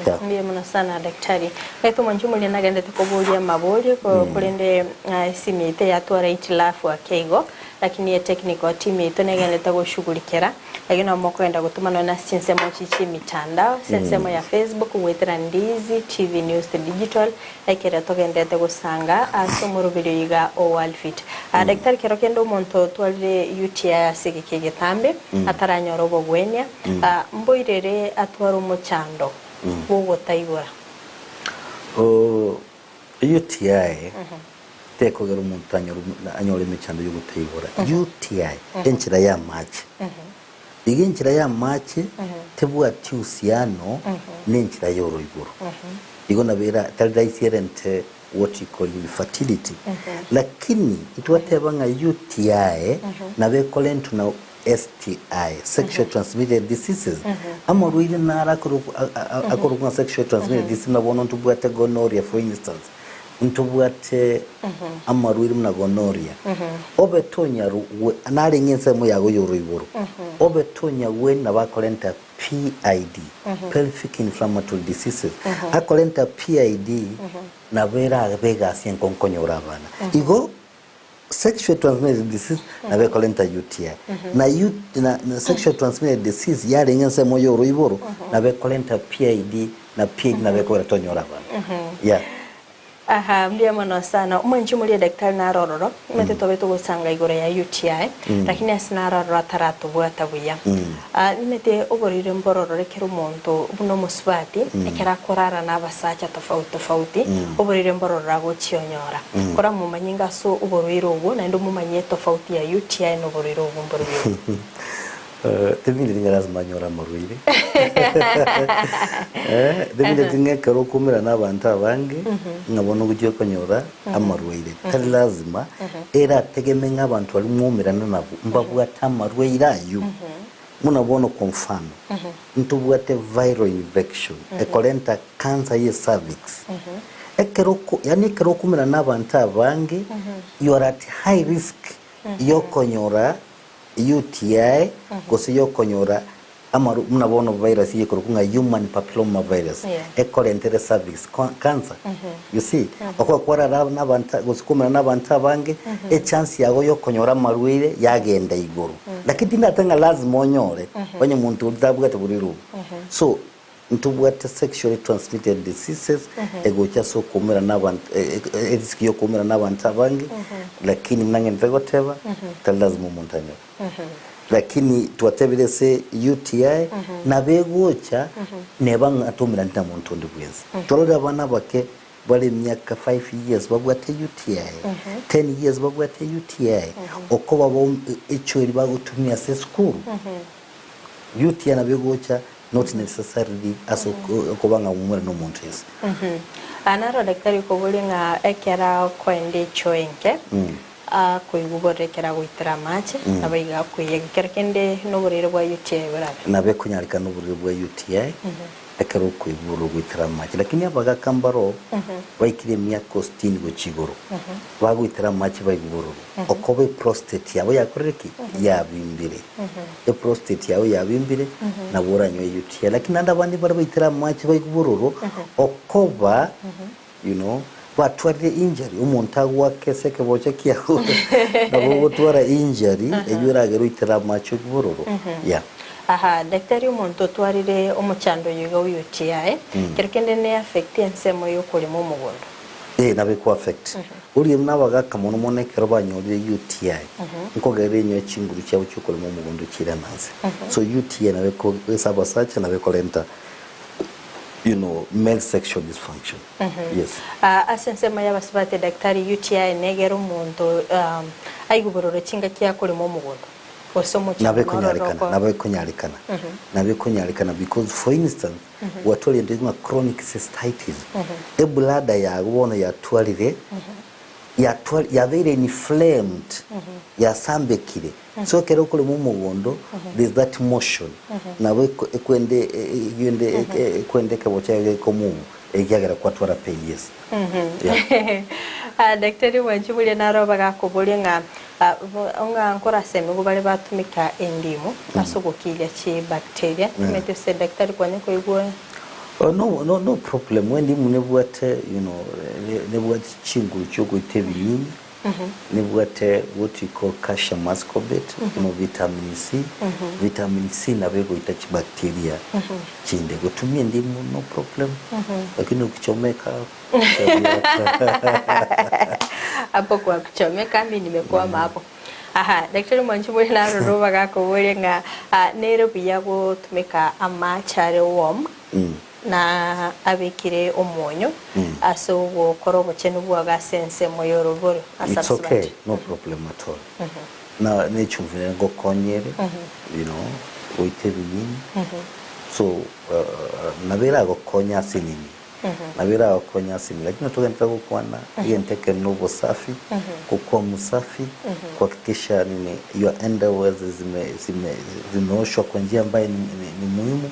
Yeah. Mbuya mono sana daktari. Gaito omwanchi omoria nagendete koboria amaborio ko- korende ah, esimu yaito yatwara itilafu ake igo lakini etechnical team yaito negendete goshughulikera lakini nabo mokogenda gotuma nonya ase chinsemo chi chiemitandao ase ensemo ya Facebook goetera Ndizi TV News Digital ekero togendete gosanga ase omoroberio iga o Worldfit. Ah, daktari kero kende omonto otwarire UTI ase egeka egetambe ataranyora obogwenia Ah, mboirere atware omochando bw'ogotaigora. Oh, UTI tekogera omonto anyore anyore emechando y'ogotaigora. UTI enchera y'amache. Iga enchera y'amache tebwati uhusiano na enchera y'oroiboro. Igo nabo era tari rahisi erente what you call infertility. Lakini ntwateba ng'a UTI nabo ekorentwa na STI, sexual transmitted diseases, amarwaire naro akorokwa a- a- a- akorokwa ng'a sexual transmitted disease buna bono ntobwate gonorrhea for instance, ntobwate amarwaire buna gonorrhea, obe tonyaru gwe narenge ensemo yago ya oroiboro, obe tonyagwe nabo akorenta PID, pelvic inflammatory diseases, akorenta PID nabo erabe egasi enkong'u konyora abana. Igo Sexual transmitted disease nabo ekorenta UTI. Na U, na, na sexual transmitted disease yarenge ensemo ya oroiboro nabo ekorenta PID na PID nabo ekogera tonyora abana. Yeah. Aha, mbuya mono sana. Omwanchi omoria daktari naro ororo, omanyete tobe togosanga igoro ya UTI, lakini ase naro ororo ataratobwata buya. Ah, nimanyete oborwaire mbororo ekero omonto buna omosubati, ekero akorara na abasacha tofauti tofauti, oborwaire mbororo agochionyora. Koramomanye inga ase oborwaire obwo, naende omomanye etofauti ya UTI na oborwaire obwo mborobio obo. Tebinto ring'a lasima anyore amarwaire. Tebinto ring'a ekero okoumera na abanto abange, ng'a bono ogochia okonyora amarwaire. Tari lazima, erategeme ng'a abanto baria mwaumerana nabwo mbabwate amarwaire ayio. Buna bono kwa mfano, ntobwate viral infection ekorenta cancer ye cervix. Ekero oko yaani ekero okoumera na abanto abange, you are at high risk yokonyora UTI gose yokonyora amaru buna bono virus eye ekorokwa ng'a human papilloma virus Yeah. ekorentere cervix cancer you see okoba kwarara na abanto gose koumera na abanto abange echance yago yokonyora amarwaire yagenda igoro lakini tindateba ng'a lazima onyore onye omonto oria tabwate borwaire obwo so ntobwate sexually transmitted diseases egocha ase okoumera na abanto erisk ya okoumera na abanto abange lakini buna ng'endete goteba tari lazima omonto anyore. Lakini twatebire ase UTI nabo egocha neba ng'a toumeraneti na monto onde bwensi. Twarorire abana abake bare emiaka 5 years babwate UTI, 10 years babwate UTI, okoba bo echoeri bagotumia ase esukuru. UTI nabo egocha not necessarily ase okoba ng'a oumere na omonto ense. Aa naro daktari okoboria ng'a ekero okoenda echoo enke, akoigwa oborere ekero agoitera amache, nabo iga akoiyega. Ekero kende noborwaire bwa UTI borabe. Nabo ekonyarekana oborwaire bwa UTI ekero okoigwa obororo goitera amache. Lakini abagaka mbaro baikire emiaka o sitini gochia igoro, bagoitera amache baigwa obororo. Okoba eprostate yabo yakorire ki? Yabimbire. Eprostate yao yabimbire, nabo oranywe UTI. Lakini naende abande baria baitera amache baigwa obororo, okoba you know. Batwarire injury, omonto agoake ase ekebocha kiago nabo ogotwara injury eywo eragere oitere amache oigwe bororo. Yeah. Aha, daktari omonto otwarire omochando oyo iga o UTI, kero kende ne affect ensemo yokorema omogondo. Ee, nabo eko affect. Oria buna abagaka mono mono ekero banyorire UTI, nkogerera enywe chinguru chiabo chiokorema omogondo chirana nse. So UTI nabo eko ase abasacha nabo ekorenta you know, male sexual dysfunction. Yes. Ah, ase ensemo y'abasubati daktari UTI negera omonto um, aigwe bororo chingaki akorema omogondo gose omochando Nabo nororo ekonyarekana, oko nabo ekonyarekana, nabo ekonyarekana because for instance, gwatwarire ento ng'a chronic cystitis, ebladder yago bono yatwarire, yatwa yabeire inflamed, yasambekire, so ekero okorema omogondo, there's that motion, nabo eko ekwende eyende ekwende ekebocha gekomove ekiagera kwatwara pain, yes. Yeah. Ah, daktari mwanchi buria naro bagakoboria ng'a ah, bo- ng'a nkorasemiwa bare batumika endimu ase ogokiria chibacteria timanyeti ase daktari kwanya koigwa Oh, no, no, no problem. Endimu nebwate, you know, nebwate chinguru chiogoita ebinyinyi, nebwate what we call calcium ascorbate, you know, vitamin C. Vitamin C nabo egoita chibacteria chinde. Gotumia endimu no problem, lakini ukichomeka hapo kwa kuchomeka mi nimekwama hapo aha daktari mwanchi muri naroro bagakoboria ng'a ah, nere buya gotumeka amache are warm na abekire omonyo ase ogokora obochenu bwago ase ensemo ya oroboro ase It's okay, abasubati. no problem at all. Na nechumbi nere ngokonyere, you know, goita ebinyinyi. So, uh, nabo eragokonya ase nini. Nabo eragokonya ase nini. Lakini togenderere gokwana, egento ekero na obosafi, gokwa musafi, kuhakikisha nini your underwears zime, zime, zimeoshwa kwa njia ambayo ni, ni, ni muhimu.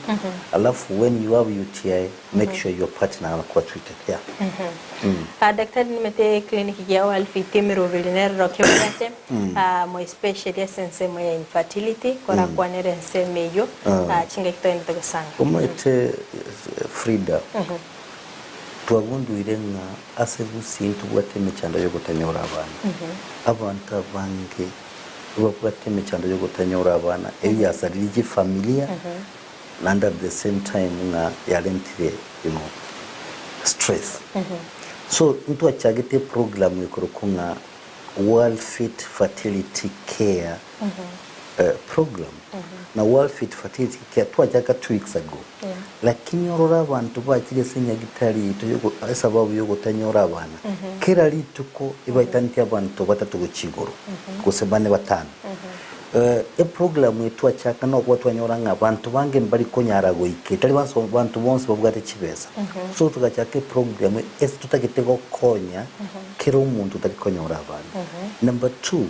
Alafu when you have UTI, make sure your partner anakuwa treated. Yeah. Ah, daktari nimete clinic ya Walfit emeroberi nerero kebwate ah, mo especially ase ensemo ya infertility korakwanere ensemo eyio ah, chingaki toendete gosanga Omanyete eh, Frida, twagunduire ng'a ase Gusii ntobwate emechando yogotanyora abana. Abanto abange babwate emechando yogotanyora abana, eyio yasaririe chifamilia, naende at the same time ng'a yarentire you know, stress. So ntwachagete eprogram ekorokwa ng'a World Fit Fertility Care eh, program. Na World Fit Fertility Care twachaka 2 weeks ago. Lakini orore abanto bachire ase enyagitari yaito yogo esababu yogotanyora abana, kera rituko ebaitaneti abanto batato gochia igoro, gose bane batano. Eh, eprogram eye twachaka nokoba twanyora ng'a abanto bange mbari konyara goika etari banso banto bonsi babwate chibesa. So togachaka eprogram ase totagete gokonya kera omonto otari konyora abana. Number two,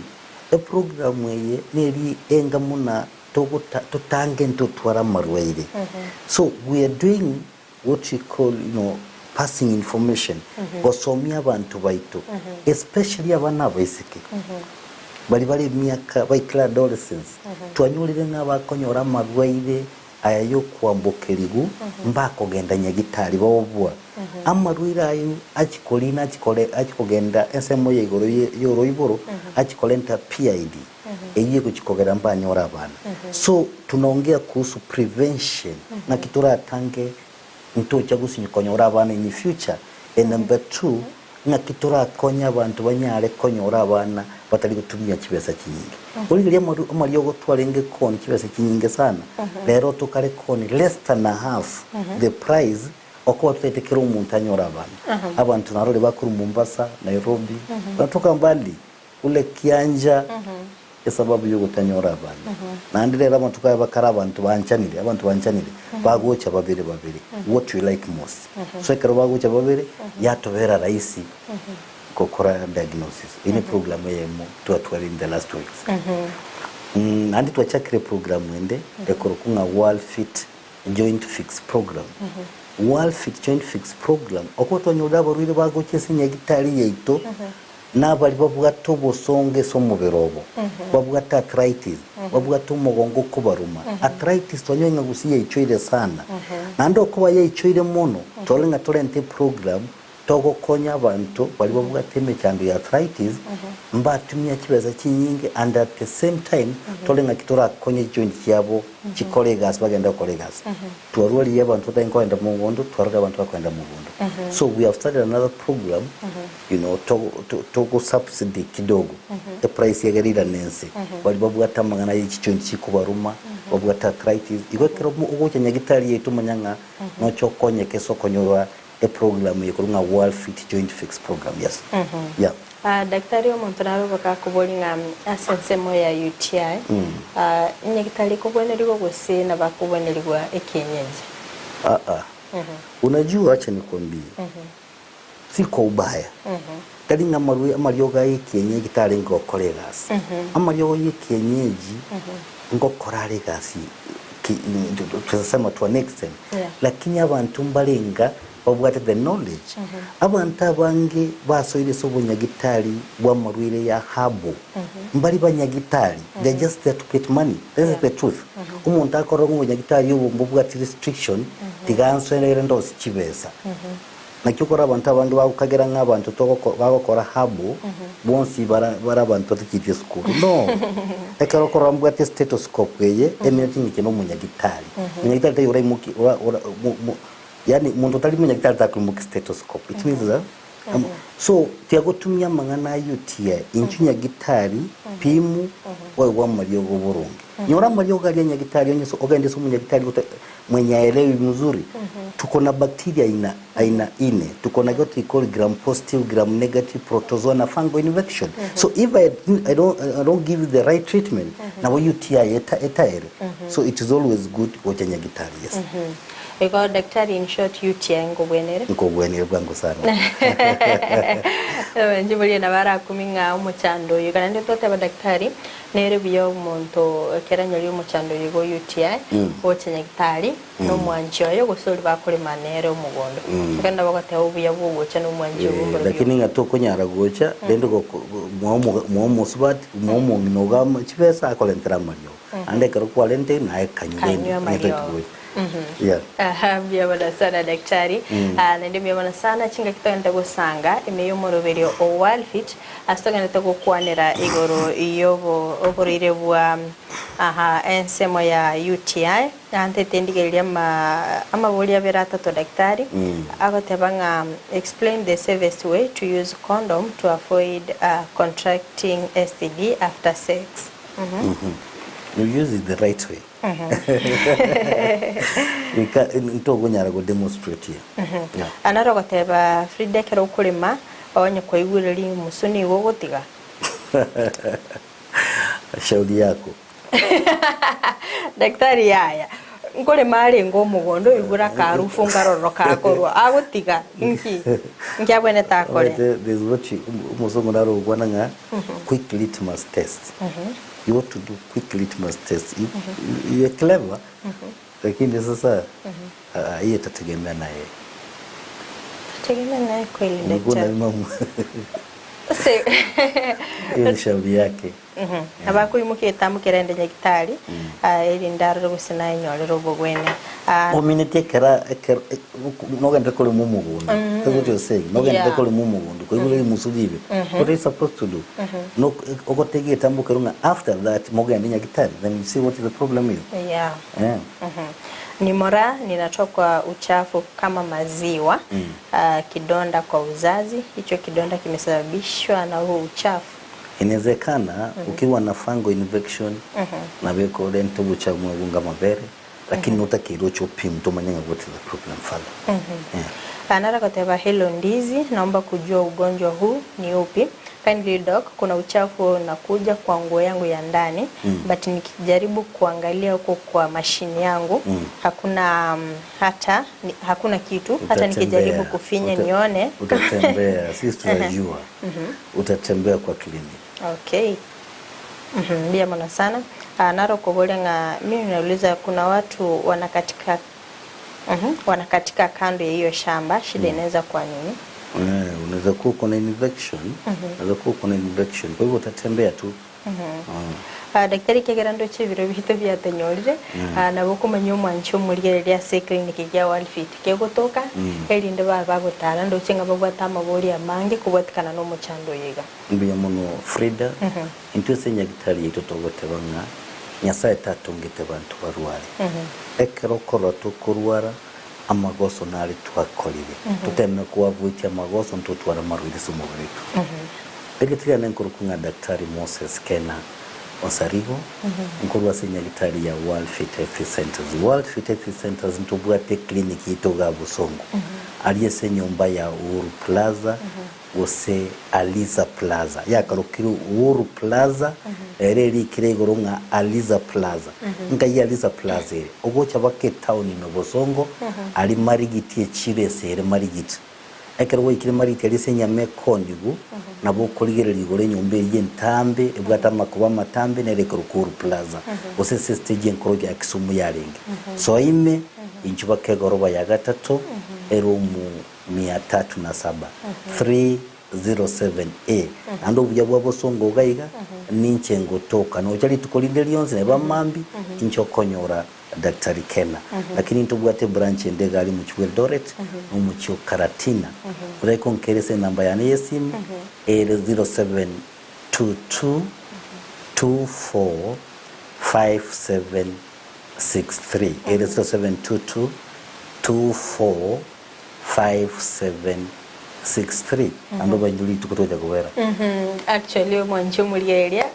eprogram eye neri enga muna togota totange ntotware amarwaire. So we are doing what we call you know, passing information, gosomia abanto baito, especially abana abaiseke, baria bare emiaka baikire adolescence, twanyorire ng'a bakonyora amarwaire aya yokwambokerigwa mbakogenda nyagitari baobua. Amarwaire ayio achia korina achia kore achia kogenda ensemo ya igoro ye yoroiboro achia korenta PID eyio egochia kogera mbanyore abana. So tunaongea kuhusu prevention naki toratange ntocha gosinya konyora abana in future and number two ng'aki torakonye abanto banyare konyora abana batari gotumia chibesa chinyinge. Origereria amaru amariogo twarenge koonia chibesa chinyinge sana, rero tokare koonia less than a half the price okoba totaete kera omonto anyore abana. Abanto narore bakorwa Mombasa, Nairobi, banatoka mbali ule kianja esababu yogotanyora abana. Naende rero amatuko aya bakare abanto banchanire, abanto banchanire, bagocha babere babere, what you like most. So ekero bagocha babere, yatobera rahisi gokora diagnosis. Eyio ne program eyemo twatwarire in the last weeks. Naende twachakire program ende ekorokwa ng'a World Fit Joint Fix Program. World Fit Joint Fix Program, okoba twanyorire abarwaire bagocha ase enyagitari yaito, Nabaria babwate obosongo ase omobere obo, babwate arthritis, babwate omogongo okobaruma. Arthritis twanyora ng'a gose yaichoire sana. Naende okoba yaichoire mono, twarore ng'a torente eprogram, Togokonya abanto baria babwate emechando ya arthritis mbatumia chibesa chinyinge and at the same time tore ng'aki torakonye chijoint chiabo chikore egasi bagende gokora egasi. Twarwaririe abanto batari kogenda mogondo, twarorire abanto bakogenda mogondo. So we have started another program you know to to togo subsidy kidogo eprice egere irane ense. Baria babwate amang'ana ye chijoint chikobaruma, babwate arthritis, igo ekero ogocha nyagitari yaito manya ng'a noche okonyeke ase okonyorwa Eprogram eye ekorwa ng'a World Fit Joint Fix Program. Yes. Yeah. Ah, daktari omonto nare oboka akobori ng'a ase ensemo ya UTI, ah, nyagitari ekobwenerigwa gose nabo akobwenerigwa ekienyeji? Ah ah. Unajua acha nikwambie. Si kwa ubaya. Tari ng'a amarwe amariogo aya ekienyeji tarenge gokora egasi. Amariogo ya ekienyeji ngokora are egasi ki twasema to an extent. Yeah. Lakini abanto mbarenga babwate the knowledge. Abanto abange basoire ase obonyagitari bw'amarwaire ya herbal, mbari banyagitari, they are just there to get money, that is the truth. Omonto akorora ng'a obonyagitari obo mbobwati restriction, tiga ansoere ndose chibesa. Naki okora abanto abange bagokagera ng'a abanto togoko bagokora herbal, bonsi bara bare abanto batachieti esukuru. No! Ekero okorora mbwate stethoscope eye, emineti ng'a eke nomonyagitari. Monyagitari taiyo oraimokie ora ora mo mo yaani monto otari monyagitari takoimokia stethoscope. It means that so tiagotumia amang'ana ayio tiaye. Inchuo nyagitari, pimu, oegwe amariogo oboronge. Nyora amariogo aria nyagitari onye ogende ase omonyagitari ota mwenye aelewi mzuri, tuko na bacteria aina aina ine, tuko na what we call gram positive, gram negative, protozoa na fungal infection. So if I, I, don't, I don't give you the right treatment, nabo UTI eta etaere. So it is always good gocha nyagitari, yes. Igo daktari in short UTI nkobwenere? Nkobwenere bwango sana. Abanche baria nabo arakumi ng'a omochando oyo, naende twateba daktari, Nere buya omonto ekero anyorire omochando oyo igo UTI, gocha nyagitari nomwanchi oye gose oria bakorema nere omogondo. Ekero nabo ogoteba obuya bw'ogocha nomwanchi obo mboro Lakini ng'a tokonyara gocha rende goko mwa omosubati mwa omong'ina ogo ama chibesa akorentera amariogo. Naende ekero kwarentire naye kanywa rende Kanywa amariogo. gocha. Yeah. Aha, mbuya mono sana daktari. Ah, naende mbuya mono sana chingaki togende gosanga ime y'omoroberio o Worldfit ase togendete gokwanera igoro y'obo oborwaire bwa aha ensemo ya UTI. Nantete ndigererie ama amabori abere atato daktari, agoteba ng'a explain the safest way to use condom to avoid contracting STD after sex. You use it the right way. Ika ntokonyara go demonstrate here. Yeah. Naro ogoteba Frida ekero okorema onye kwaigure rimusu nigo ogotiga. Shauri yako. Daktari yaya nkorema arenge omogondo oigure akarufu nkarororo kakorwa agotiga inki? Inki abwenerete akore? Omanyete there's what you omosongo naro ogokwana ng'a quick litmus test. You ought to do quick litmus test. You, you are clever lakini sasa ah, hiyo itategemea na yeye. Tegemea naye kweli Ulikuwa daktari. na mamu. Se Hiyo ni shauri yake. Nabo akoimokia etambo ende nyagitari erinde arore gose nayenyorere obogwenia. Omineti ekera ekero nogenderere korema omogondo. That's what you're saying. Nogenderere Yeah. korema omogondo. Koigure rimusu ribe. What are you supposed to do? No ogotega etambo ekero ng'a after that mogende nyagitari then you see what the problem is. Yeah. Eh. Ni moraa ninatokwa uchafu kama maziwa kidonda kwa uzazi, hicho kidonda kimesababishwa na huo uchafu. Inawezekana ukiwa na fungal infection nabo ekorenta obochafu bwa amabere lakini notakeire oche opime tomanye ng'a what is the problem further. Yeah. Anara goteba hello Ndizi, naomba kujua ugonjwa huu ni upi? Kindly doc, kuna uchafu unakuja kwa nguo yangu ya ndani but nikijaribu kuangalia huko kwa mashini yangu hakuna hata ni, hakuna kitu hata nikijaribu Utatembea. kufinya nione. Utatembea, sisi tunajua. Utatembea kwa kliniki. Okay. Mbuya mono sana. Ah, naro koboria ng'a mimi nauliza kuna watu wanakatika wanakatika kando ya hiyo shamba, shida inaweza kuwa nini? Eh, unaweza kuwa uko na infection, unaweza kuwa uko na infection. Kwa hivyo utatembea tu. Daktari ekiagera ndoche ebiro biaito biatonyorire, nabo okomanya omwanchi omorigereria ase eclinic eria ya Worldfit kegotoka, erinde babe bagotara ndoche ng'a babwate amabori amange kobwatikana nomochando oyo iga. Mbuya mono Frida, intwe ase enyagitari yaito togoteba ng'a Nyasae tatongete banto barware. Ekero okorora tokorwara, amagoso nare twakorire. Toteme koavoitia amagoso ntotware amarwaire ase omobere oito. Erieta riane nkorokwa ng'a Daktari Moses Kena Onsarigo, nkorwa ase enyagitari ya World Fit Health Centers. World Fit Health Centers ntobwate eclinic yaito igaa Bosongo, aria ase enyomba ya Uhuru Plaza gose Aliza Plaza. Yakarokirwe Uhuru Plaza, ere erikire igoro ng'a Aliza Plaza. Nkai Aliza Plaza ere? Ogocha baka etown ime Bosongo, aria Marigiti echiro ase ere Marigiti. Ekero gwaikire Marigiti aria ase enyama ekonigwa, nabo okorigereria igoro enyomba eria entambe, ebwate amakoba amatambe, nere ekorokwa Uhuru Plaza, gose ase estage enkoro ya Kisumu yarenge. Soa ime, inchuo baka egoroba ya gatato, eroom mia tatu na saba, 307A, naende obuya bwa bosongo iga iga, ninche ngotoka, nocha rituko rinde rionsi neba mambia, inche okonyora Daktari Kena. Lakini ntobwate ebranch ende iga aria omochie bwa Eldoret, na omochie o Karatina. Oraike onkere ase enamba yane ya esimu, ere 0722 24 5763, ere 0722 24 5763 naende obainwe rituko togocha kobera. Actually omwanchi omorigereria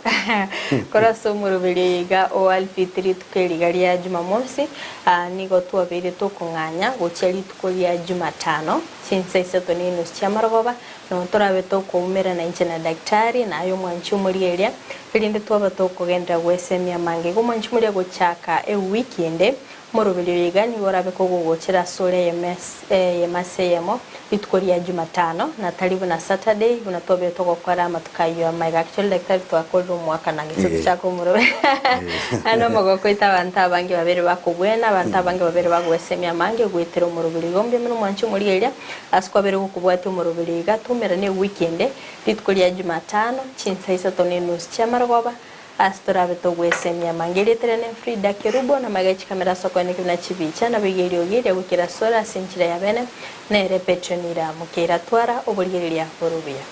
korwa ase omoroberi oyo iga o Alfit rituko eri iga ria Jumamosi nigo twabeire tokong'anya gochia rituko ria Jumatano chinsa isato ne enusu chiamarogoba nabo torabe tokoumerana inche na daktari na aye omwanchi omorigereria erinde twaba tokogenderera gwesemia amange igo omwanchi omoria gochaka ewiki ende Omoroberi oyo iga nigo orabe kogogochera asore eyemo ase eyemo rituko ria Jumatano, na tari buna Saturday, buna twabeire togokora amatuko ayio amaiga. Actually daktari twakorire omwaka na inche tochake omoroberi. Naende omogoko oito abanto abange babere bakobwena, abanto abange babere bagwesemia amange goetera omoroberi iga. Mbuya mono mwanche omorigereria ase kwabeire gokobwatia omoroberi iga, toumerane ewiki ende rituko ria Jumatano, chinsa isato na enusu chiamarogoba, Ase torabe togwesemia amange erieta riane Frida Kerubo, na amaiga chikamera ase okoeneki buna chibicha, naboigo eriogi riria goikera asore ase enchera ya bene, nere Petronila Mokeira twara oborigereria bore obuya.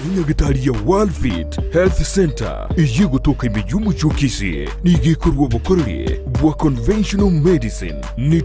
Enyagitari ya Worldfit Health Centre eyio egotoka ime y'omochie o Kisii nigo ekorua obokoreri bwa conventional medicine.